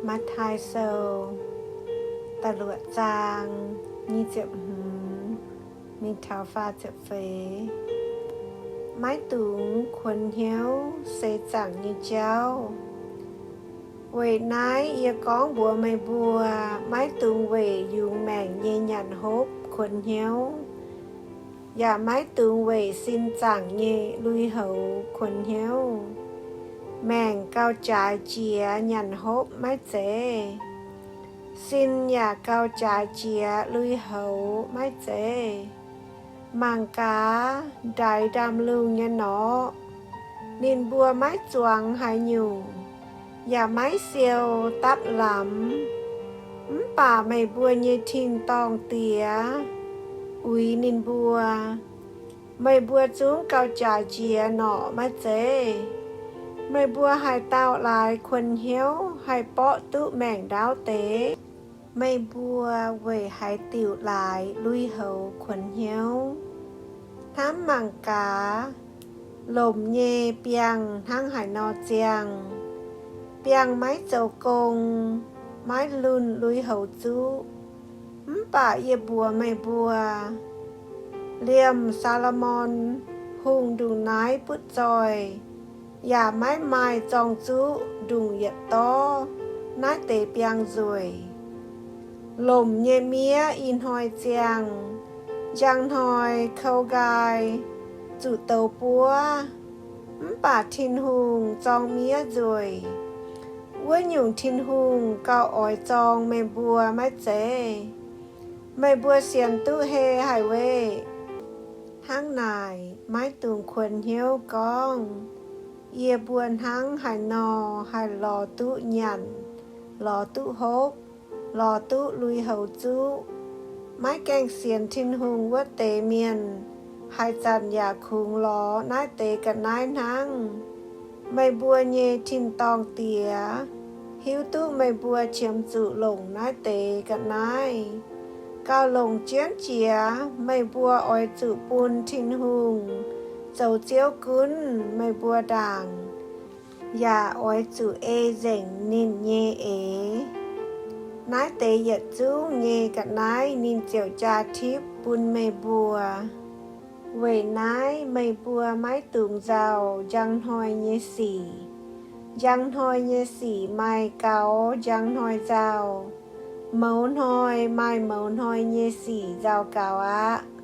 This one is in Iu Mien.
Matv^taai Sou da'luoqc zaang nyic ziepc hmz mingh taux faah ziepc feix. Maiv dungx kuonx hnyouv se zaangc nyei jauv. Weic naaiv yie gorngv mbuox meih mbuo, maiv dungx weic yungz maengc nyei nyanc hopv kuonx hnyouv, yaac maiv dungx weic sin zaangc nyei lui-houx kuonx hnyouv. Maengc gauh jaaix jiex nyanc hopv maiv zeiz? Sin yaac gauh jaaix jiex lui-houx maiv zeiz? Mangc gaax, ndaix ndaamv-lungh nyei norqc, ninh mbuo maiv zuangx haaix nyungc, yaac maiv siou dapv lamz. Mv baac meih mbuo nyei tin-dorngh Diex uix ninh mbuo. Meih mbuo zungv gauh jaaix jiex norqc maiv zeiz? Meih mbuo haaix dauh laaix kuonx hnyouv haih borqv duqv maengc ndaauv deix? Meih mbuo weic haaix diuc laaix lui-houx kuonx hnyouv? Hnamv mangc gaax, lomc nyei biangh hnangv haaix nor ziangh. Biangh maiv zoux gong, maiv lunh lui-houx zuqv. Mv baac yie mbuox meih mbuo, liemh Saa^lo^morn Hungh ndongc naaiv butv zoih, yaac maiv maaih zorng-zuqv ndongc yietc dorv naaiv deix biangh nzueic. Lomc nyei miev ih hnoi ziangh, njang hnoi kou nqaai zuqc douz buov. Mv baac Tin-Hungh zorng miev nzueic. Wuov nyungc Tin-Hungh gauh oix zorng meih mbuo maiv zeiz? Meih mbuo sienx duqv hei haic weih. Hnangv naaic, maiv dungx kuonx hnyouv gorngv, yie mbuo hnangv haaix nor haih lorz duqv nyanc, lorz duqv hopv, lorz duqv lui-houx zuqv. Maiv gaengh sienx Tin-Hungh wuov deix mienh, haaix zanc yaac kungx lorz naaiv deix ga'naaiv hnangv. Meih mbuo nyei tin-dorngh Diex hiuv duqv meih mbuo qiemx zuqc longc naaiv deix ga'naaiv. Gauh longc jienv jiex, meih mbuo oix zuqc bun Tin-Hungh zoux Ziouv gunv meih mbuo ndaangc, yaac oix zuqc ei nzengc ninh nyei eix. Naaiv deix yietc zungv nyei ga'naaiv ninh ziouc jaa tipv bun meih mbuo. Weic naaiv meih mbuo maiv dungx nzauh njang hnoi nyei sic. Njang hnoi nyei sic maaih gaux njang hnoi nzauh. Mouz hnoi maaih mouz hnoi nyei sic nzauh gaux aqv.